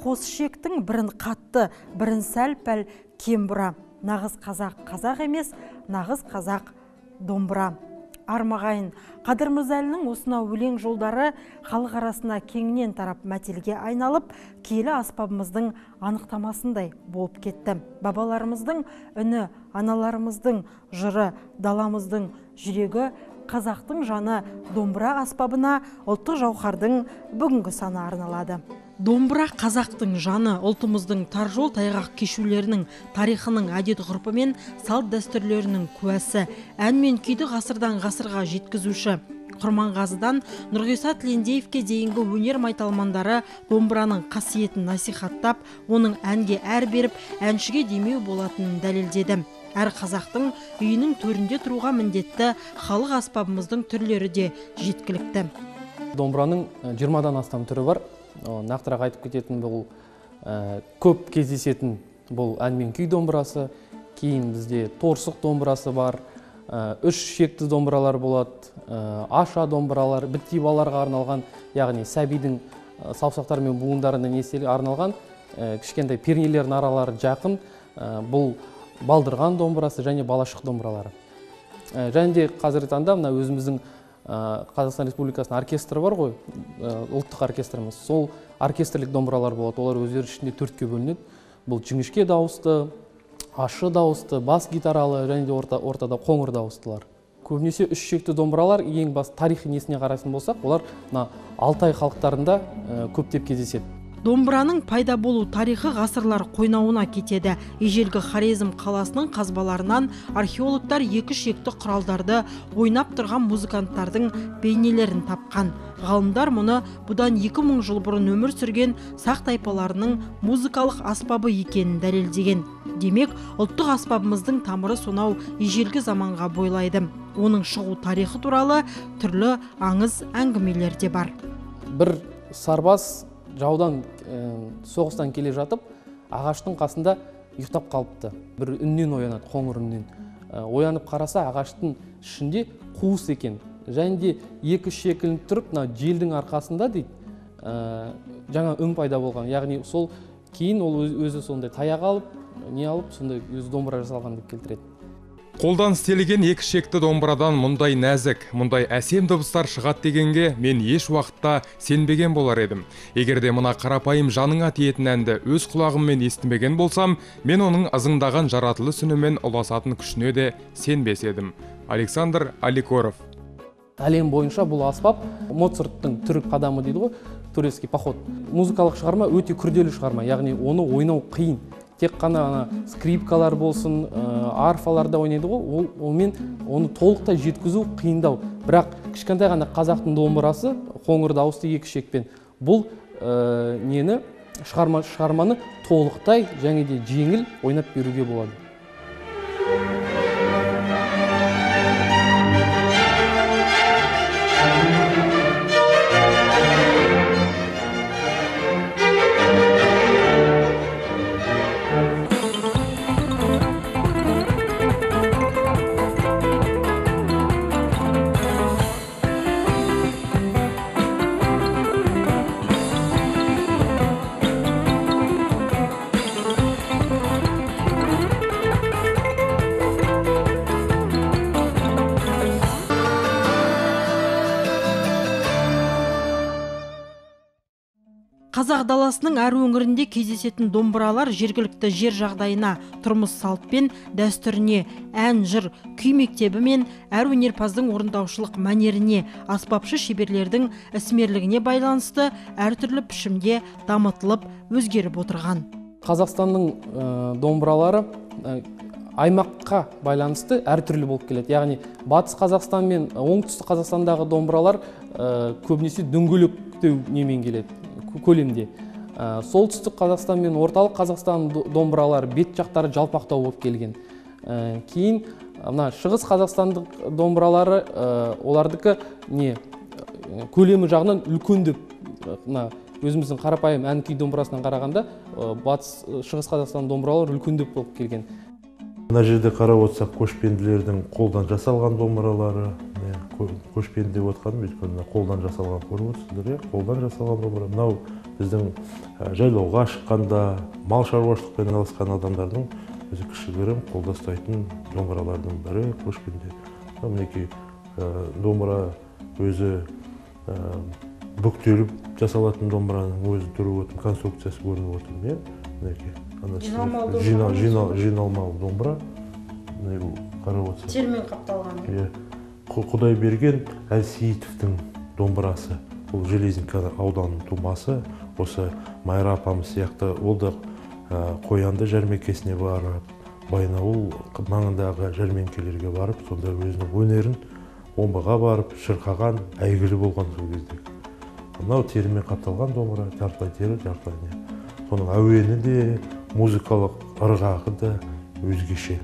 Қос шектің бірін қатты, бірін сәл-пәл кем бұра. Нағыз қазақ қазақ емес, нағыз қазақ домбыра. Армағайын, Қадыр Мырзалінің осынау өлең жолдары халық арасына кеңінен тарап мәтелге айналып, киелі аспабымыздың анықтамасындай болып кетті. Бабаларымыздың үні, аналарымыздың жыры, даламыздың жүрегі, қазақтың жаны домбыра аспабына ұлттық жауһардың бүгінгі саны арналады. Домбыра қазақтың жаны, ұлтымыздың тар жол тайғақ кешулерінің, тарихының, әдет ғұрпы мен салт дәстүрлерінің куәсі, ән мен күйді ғасырдан ғасырға жеткізуші. Құрманғазыдан Нұрғиса Тілендиевке дейінгі өнер майталмандары домбыраның қасиетін насихаттап, оның әнге әр беріп, әншіге демеу болатынын дәлелдеді. Әр қазақтың үйінің төрінде тұруға міндетті халық аспабымыздың түрлері де жеткілікті. Домбыраның 20-дан астам түрі бар. Нақтырақ айтып кететін бұл көп кездесетін бұл ән мен күй домбырасы, кейін бізде торсық домбырасы бар, үш шекті домбыралар болады, аша домбыралар, бітті балаларға арналған, яғни сәбидің саусақтары мен буындарына несел арналған, кішкентай пернелердің аралары жақын, бұл балдырған домбырасы және балашық домбыралары. Және де қазіргі таңда мына өзіміздің Қазақстан Республикасының оркестрі бар ғой, ұлттық оркестріміз. Сол оркестрлік домбыралар болады, олар өздері ішінде төртке бөлінеді. Бұл жіңішке дауысты, ащы дауысты, бас гитаралы және де ортада қоңыр дауыстылар. Көбінесе үш шекті домбыралар ең бас тарихи несіне қарайтын болсақ, олар мына Алтай халықтарында көптеп кездеседі. Домбыраның пайда болу тарихы ғасырлар қойнауына кетеді. Ежелгі Хорезм қаласының қазбаларынан археологтар екі шекті құралдарды ойнап тұрған музыканттардың бейнелерін тапқан. Ғалымдар мұны бұдан 2000 жыл бұрын өмір сүрген сақ тайпаларының музыкалық аспабы екенін дәлелдеген. Демек, ұлттық аспабымыздың тамыры сонау ежелгі заманға бойлайды. Оның шығу тарихы туралы түрлі аңыз әңгімелер де бар. Бір сарбаз жаудан, соғыстан келе жатып, ағаштың қасында ұйықтап қалыпты. Бір үннен оянады, қоңыр үннен. Оянып қараса, ағаштың ішінде қуыс екен. Және де екі шекілініп тұрып, мына желдің арқасында дейді, жаңа үн пайда болған. Яғни сол кейін ол өзі сондай таяқ алып, не алып, сондай өзі домбыра жасалған деп келтіреді. Қолдан істелген екі шекті домбырадан мұндай нәзік, мұндай әсем дыбыстар шығады дегенге мен еш уақытта сенбеген болар едім. Егер де мына қарапайым жаныңа тиетін әнді өз құлағыммен естімеген болсам, мен оның ызыңдаған жаратылыс үнімен ұласатын күшіне де сенбес едім. Александр Аликоров. Әлем бойынша бұл аспап Моцарттың түрік қадамы дейді ғой, турецкий поход. Музыкалық шығарма өте күрделі шығарма, яғни оны ойнау қиын. Тек қана ана скрипкалар болсын, арфаларда ойнайды ғой, онымен оны толықтай жеткізу қиындау. Бірақ кішкентай ғана қазақтың домбырасы, қоңыр дауысты екі шекпен, бұл нені шығарманы толықтай және де жеңіл ойнап беруге болады. Қазақ даласының әр өңірінде кездесетін домбыралар жергілікті жер жағдайына, тұрмыс салт пен дәстүріне, ән, жыр, күй мектебі мен әр өнерпаздың орындаушылық мәнеріне, аспапшы шеберлердің ісмерлігіне байланысты әртүрлі пішімде дамытылып, өзгеріп отырған. Қазақстанның домбыралары аймаққа байланысты әртүрлі болып келеді. Яғни Батыс Қазақстан мен Оңтүстік Қазақстандағы домбыралар көбінесе дөңгелектеу немен келеді көлемде. Солтүстік Қазақстан мен Орталық Қазақстан домбыралары бет жақтары жалпақтау болып келген. Кейін мына Шығыс Қазақстандық домбыралары олардікі не көлемі жағынан үлкендеп, мына өзіміздің қарапайым ән күй домбырасынан қарағанда Батыс Шығыс Қазақстан домбыралары үлкендеп болып келген. Мына жерде қарап отырсақ, көшпенділердің қолдан жасалған домбыралары, Көшпенді деп отқаным, өйткені қолдан жасалған, көріп отырсыздар, иә, қолдан жасалған домбыра. Мынау біздің жайлауға шыққанда мал шаруашылықпен айналысқан адамдардың өзі кішігірім қолда ұстайтын домбыралардың бірі көшпенді. Мінекей домбыра өзі бүктеліп жасалатын домбыраның өзі түрі өтім, конструкциясы көрініп отыр, иә. Мінекей жиналмалы домбыра. Қарап отырсақ, термен қапталған. Иә. Құдайберген Әлсейітовтің домбырасы. Бұл Железинка ауданының тумасы. Осы Майра апамыз сияқты ол да Қоянды жәрмеңкесіне барып, Баянауыл маңындағы жәрмеңкелерге барып, сонда өзінің өнерін Омбыға барып шырқаған, әйгілі болған сол кезде. Мынау терімен қапталған домбыра, жартылай тері, жартылай не. Соның әуені де, музыкалық ырғағы да өзгеше.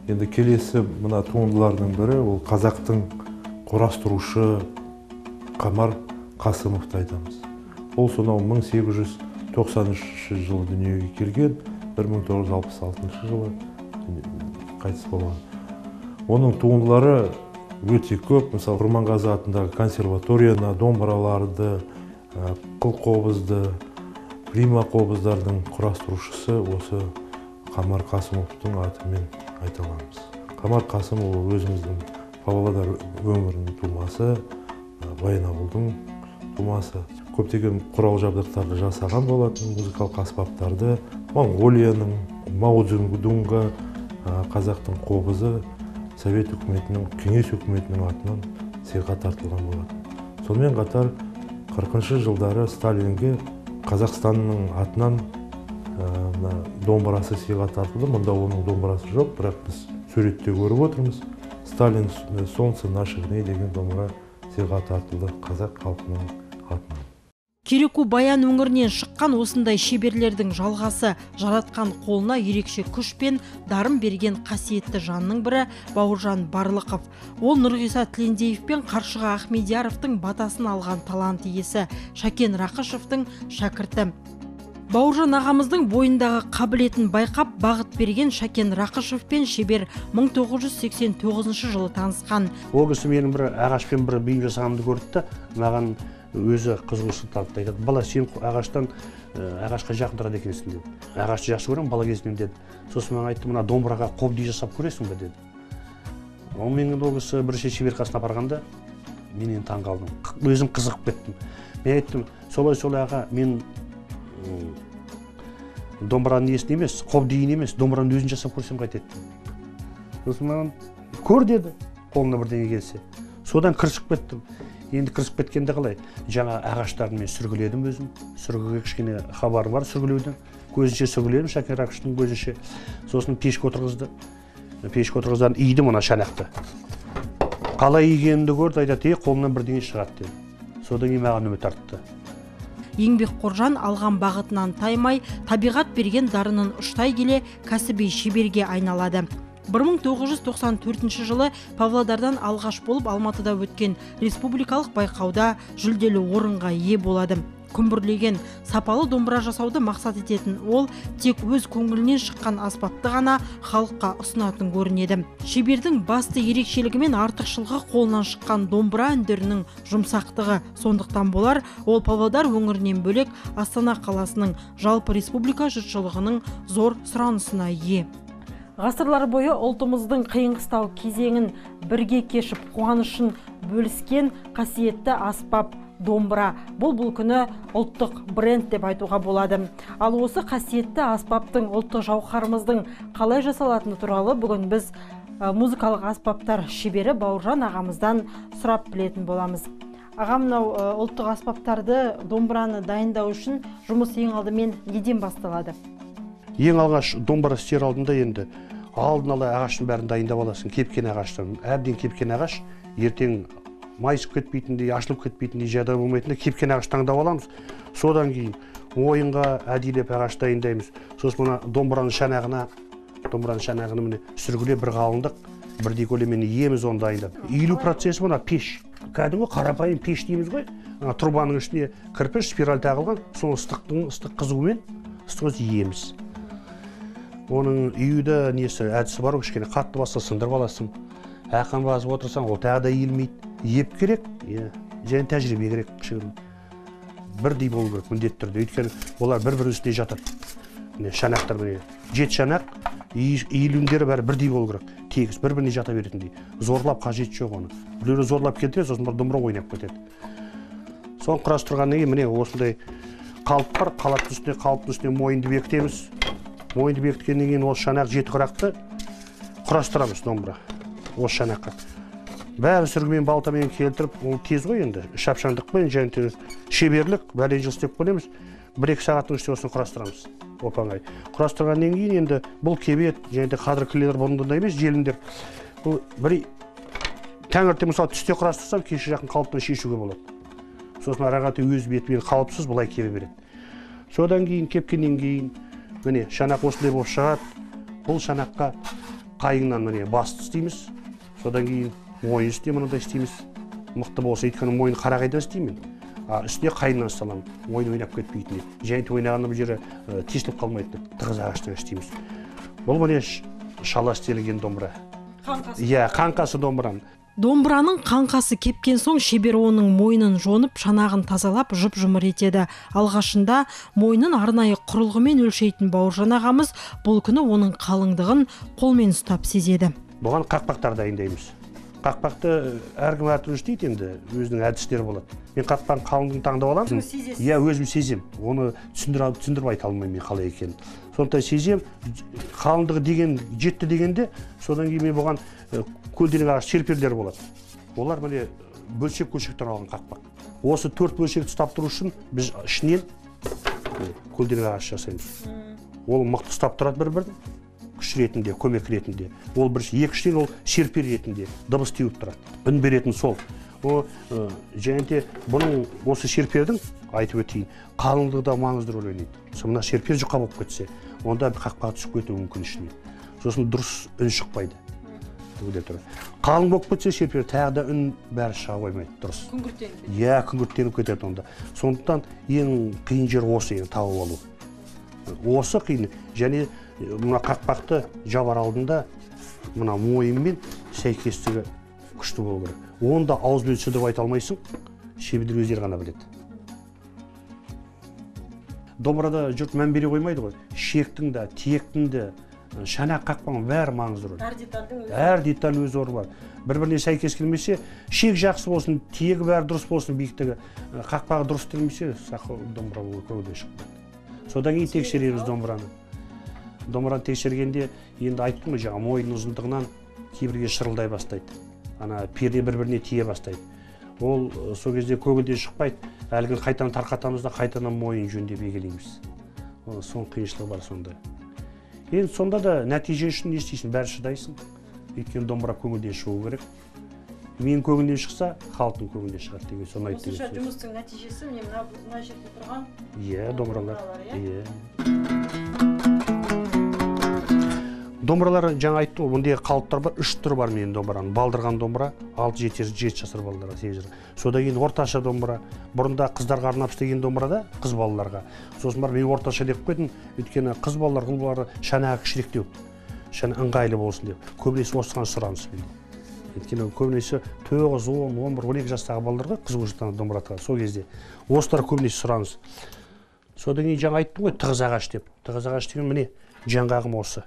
Енді келесі мына туындылардың бірі ол қазақтың құрастырушы Қамар Қасымовты айтамыз. Ол сонау 1893 жылы дүниеге келген, 1966 жылы қайтыс болған. Оның туындылары өте көп. Мысалы, Құрманғазы атындағы консерваторияны, домбыраларды, қылқобызды, прима қобыздардың құрастырушысы осы Қамар Қасымовтың атымен айта аламыз. Қамар Қасымов өзіміздің Павлодар өңірінің тумасы, Баянауылдың тумасы. Көптеген құрал жабдықтарды жасаған болатын, музыкалық аспаптарды, Моңғолияның, Мао Цзэдунға қазақтың қобызы Совет үкіметінің, Кеңес үкіметінің атынан сыйға тартылған болатын. Сонымен қатар 40 жылдары Сталинге Қазақстанның атынан домбырасы сыйға тартылды. Мұнда оның домбырасы жоқ, бірақ біз суретте көріп отырмыз. Сталин солнце наших дней деген домбыра сыйға тартылды қазақ халқының атынан. Кереку Баян өңірінен шыққан осындай шеберлердің жалғасы, жаратқан қолына ерекше күш пен дарын берген қасиетті жанның бірі Бауыржан Барлықов. Ол Нұрғиса Тілендиев пен Қаршыға Ахмедияровтың батасын алған талант иесі, Шәкен Рақышевтың шәкірті. Бауыржан ағамыздың бойындағы қабілетін байқап, бағыт берген Шәкен Рақышев пен шебер 1989 жылы танысқан. Ол кісі менің бір ағашпен бір бұйым жасағанымды көрді де, маған өзі қызығушылық танытты. Айтады, бала, сен ағаштан, ағашқа жақын тұрады екенсің деді. Ағашты жақсы көремін бала кезімнен деді. Сосын маған айтты, мына домбыраға қобди жасап көресің бе деді. Ол менің ол кісі бірінші шеберханасына апарғанда мен енді таң қалдым. Өзім қызығып кеттім. Мен айттым, солай-солай аға, мен домбыраның несін емес, қобдиін емес, домбыраның өзін жасап көрсем қайтеді. Сосын маған көр деді, қолына бірдеңе келсе. Содан кірісіп кеттім. Енді кірісіп кеткенде қалай? Жаңа ағаштарын мен сүргіледім өзім. Сүргіге кішкене хабарым бар сүргілеуден. Көзінше сүргіледім, Шәкен Рақышевтың көзінше. Сосын пешке отырғызды. Пешке отырғыздан идім ана шанақты. Қалай игенімді көрді, айтады, қолынан бірдеңе шығады деді. Содан кейін маған үміт артты. Еңбекқор жан алған бағытынан таймай, табиғат берген дарынын ұштай келе кәсіби шеберге айналады. 1994 жылы Павлодардан алғаш болып Алматыда өткен республикалық байқауда жүлделі орынға ие болады. Күмбірлеген сапалы домбыра жасауды мақсат ететін ол тек өз көңілінен шыққан аспапты ғана халыққа ұсынатын көрінеді. Шебердің басты ерекшелігі мен артықшылығы қолынан шыққан домбыра үндерінің жұмсақтығы. Сондықтан болар, ол Павлодар өңірінен бөлек Астана қаласының, жалпы республика жұртшылығының зор сұранысына ие. Ғасырлар бойы ұлтымыздың қиын-қыстау кезеңін бірге кешіп, қуанышын бөліскен қасиетті аспап домбыра. Бұл күні ұлттық бренд деп айтуға болады. Ал осы қасиетті аспаптың, ұлттық жауһарымыздың қалай жасалатыны туралы бүгін біз музыкалық аспаптар шебері Бауыржан ағамыздан сұрап білетін боламыз. Ағам, мынау ұлттық аспаптарды, домбыраны дайындау үшін жұмыс ең алдымен неден басталады? Ең алғаш домбыра істер алдында енді алдын ала ағаштың бәрін дайындап аласың. Кепкен ағаштан, әбден кепкен ағаш, ертең майысып кетпейтіндей, ашылып кетпейтіндей, жағдай болмайтындай кепкен ағаш таңдап аламыз. Содан кейін ойынға әдейілеп ағаш дайындаймыз. Сосын мына домбыраның шанағына міне сүргілеп бір қалыңдық, бірдей көлеммен иеміз оны дайындап. Иілу процесі мына пеш. Кәдімгі қарапайым пеш дейміз ғой. Трубаның ішіне кірпіш, спираль тағылған, соны ыстық қызуымен ыстық иеміз. Оның июді несі әдісі бар, кішкене қатты басса сындырып аласың. Ақырын басып отырсаң, ол тағы да иілмейді. Еп керек, иә, және тәжірибе керек кішігірім. Бірдей болу керек міндетті түрде, өйткені олар бір-бірінің үстіне жатады. Міне шанақтар, міне 7 шанақ, иілімдері бәрі бірдей болу керек, тегіс, бір-біріне жата беретіндей. Зорлап қажеті жоқ оны. Біреулер зорлап келтіреді, сосын бір домбыра ойнап кетеді. Соны құрастырғаннан кейін міне осындай қалып бар, қалыптың үстіне мойынды бекітеміз. Мойынды бекіткеннен кейін осы шанақ 7 құрақты құрастырамыз домбыра. Осы шанаққа. Бәрі сүргімен, балтамен келтіріп, ол тез ғой енді, шапшаңдықпен және шеберлік, бәлен жыл істеп қоямыз. 1-2 сағаттың ішінде осыны құрастырамыз. Оп-оңай. Құрастырғаннан кейін енді бұл кебет, және де қазіргілер бұрынғыдай емес, желімдер. Бұл бір таңертең мысалы түсте құрастырсам, кешке жақын қалыптан шешуге болады. Сосын ары қарай өз бетімен қалыпсыз былай кебе береді. Содан кейін кепкеннен кейін міне шанақ осындай болып шығады. Бұл шанаққа қайыңнан міне басты істейміз. Содан кейін мойын үстіне мынадай істейміз. Мықты болса, өйткені мойын қарағайдан істеймін. Үстіне қайыңнан саламын, мойын ойнап кетпейтіндей. Және де ойнағанда бұл жері тесіліп қалмайтын тығыз ағаштан істейміз. Бұл міне шала істелген домбыра. Қаңқасы. Иә, қаңқасы домбыраның. Домбыраның қаңқасы кепкен соң шебер оның мойнын жонып, шанағын тазалап, жұп-жұмыр етеді. Алғашында мойнын арнайы құрылғымен өлшейтін Бауыржан ағамыз бұл күні оның қалыңдығын қолмен ұстап сезеді. Бұған қақпақтар дайындаймыз. Қақпақты әркім әртүрлі істейді енді, өзінің әдістері болады. Мен қақпағын қалыңдығын таңдап аламын. Өзіңіз сезесіз? Иә, өзім сезем. Оны түсіндіріп айта алмаймын мен қалай екенін. Сондықтан сезем, қалыңдығы деген жетті дегенде, содан кейін мен бұған көлденең ағаш серперлер болады. Олар міне бөлшек-бөлшектен алған қақпақ. Осы 4 бөлшекті ұстап тұру үшін біз ішінен көлденең ағаш жасаймыз. Ол мықты ұстап тұрады бір-бірін, күш ретінде, көмек ретінде. Ол бір, екіншіден ол серпер ретінде дыбыс теуіп тұрады. Үн беретін сол. Және де бұның осы серпердің, айтып өтейін, қалыңдығы да маңызды рөл ойнайды. Сол мына серпер жұқа болып кетсе, онда қақпағы түсіп кетуі мүмкін ішіне. Сосын дұрыс үн шықпайды. Қалың болып кетсе серпер тағы да үн бәрі шыға қоймайды, дұрыс. Күңгірттеніп кетеді. Иә, күңгірттеніп кетеді онда. Сондықтан ең қиын жер осы, ең тауып алу. Осы қиын. Және мына қақпақты жабар алдында мына мойынмен сәйкестігі күшті болу керек. Оны да ауызбен түсіндіріп айта алмайсың, шеберлер өздері ғана біледі. Домбырада жұрт мән бере қоймайды ғой. Шектің де, тиектің де, шанақ қақпаның бәрі маңызды рөл. Әр детальдің өз Әр деталь өз орны бар. Бір-біріне сәйкес келмесе, шек жақсы болсын, тиегі бәрі дұрыс болсын, биіктігі, қақпағы дұрыс істелмесе, сақал домбыра көбіне шықпайды. Содан кейін тексереміз домбыраны. Домбыраны тексергенде, енді айттым ғой, жаңа мойын ұзындығынан кейбірге шырылдай бастайды. Ана перде бір-біріне тие бастайды. Ол сол кезде көгілден шықпайды, әлгіні қайтадан тарқатамыз да қайтадан мойын жөндеп егелейміз. Соның қиыншылығы бар сонда. Енді сонда да нәтиже үшін не істейсің, бәрі шыдайсың. Өйткені домбыра көңілден шығу керек. Мен көңілден шықса, халықтың көңілінен шығады деген соны айтты деген Осынша сөз. жұмыстың нәтижесі міне мына жерде тұрған Иә, домбыралар. домбыралар, иә? Иә. Домбыралар жаңа айтты ғой, бұндай қалыптар бар, 3 түрі бар менің домбыраның. Балдырған домбыра, 6-7 жасар балаларға, 8 жасар. Содан кейін орташа домбыра, бұрында қыздарға арнап істеген домбыра да, қыз балаларға. Сосын барып мен орташа деп қойдым, өйткені қыз балалар, ұл балалар шанағы кішіректеу, шана ыңғайлы болсын деп. Көбінесе осыған сұраныс менде. Өйткені көбінесе 9, 10, 11, 12 жастағы балаларға қызығушылықтан домбыра тағады. Сол кезде осылар көбінесе сұраныс. Содан кейін жаңа айттым ғой, тығыз ағаш деп. Тығыз ағаш деген міне жаңғағым осы.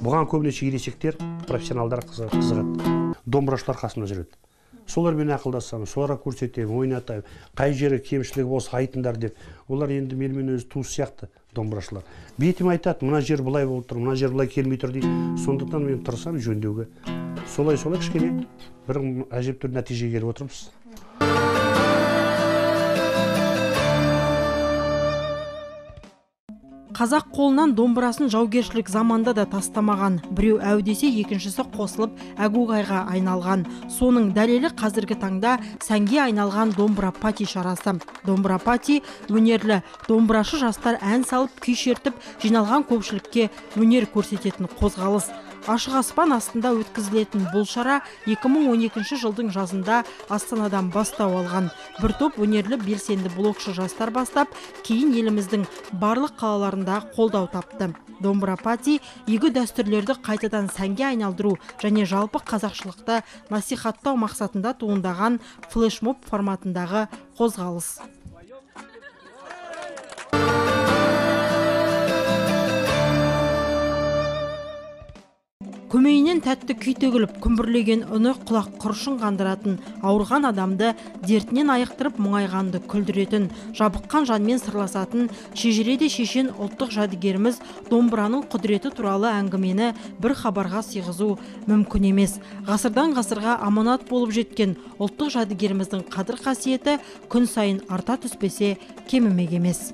Бұған көбінесе ересектер, профессионалдар қызығады. Домбырашылар қасымда жүреді. Солармен ақылдасамын, соларға көрсетемін, ойнатамын. Қай жері кемшілігі болса айтыңдар деп. Олар енді менімен өзі туыс сияқты домбырашылар. Бетіме айтады, мына жер былай болып тұр, мына жер былай келмей тұр дейді. Сондықтан мен тырысамын жөндеуге. Солай-солай кішкене бір әжептәуір нәтижеге келіп отырмыз. Қазақ қолынан домбырасын жаугершілік заманда да тастамаған. Біреу әу десе, екіншісі қосылып әгугайға айналған. Соның дәлелі қазіргі таңда сәнге айналған домбыра пати шарасы. Домбыра пати өнерлі домбырашы жастар ән салып, күй шертіп, жиналған көпшілікке өнер көрсететін қозғалыс. Ашық аспан астында өткізілетін бұл шара 2012 жылдың жазында Астанадан бастау алған. Бір топ өнерлі белсенді блогшы жастар бастап, кейін еліміздің барлық қалаларында қолдау тапты. Домбыра пати игі дәстүрлерді қайтадан сәнге айналдыру және жалпы қазақшылықты насихаттау мақсатында туындаған флешмоб форматындағы қозғалыс. Көмейінен тәтті күй төгіліп, күмбірлеген үні құлақ құрышын қандыратын, ауырған адамды дертінен айықтырып, мұңайғанды күлдіретін, жабыққан жанмен сырласатын шежіреде шешен ұлттық жәдігеріміз домбыраның құдіреті туралы әңгімені бір хабарға сыйғызу мүмкін емес. Ғасырдан ғасырға аманат болып жеткен ұлттық жәдігеріміздің қадір қасиеті күн сайын арта түспесе кемімек емес.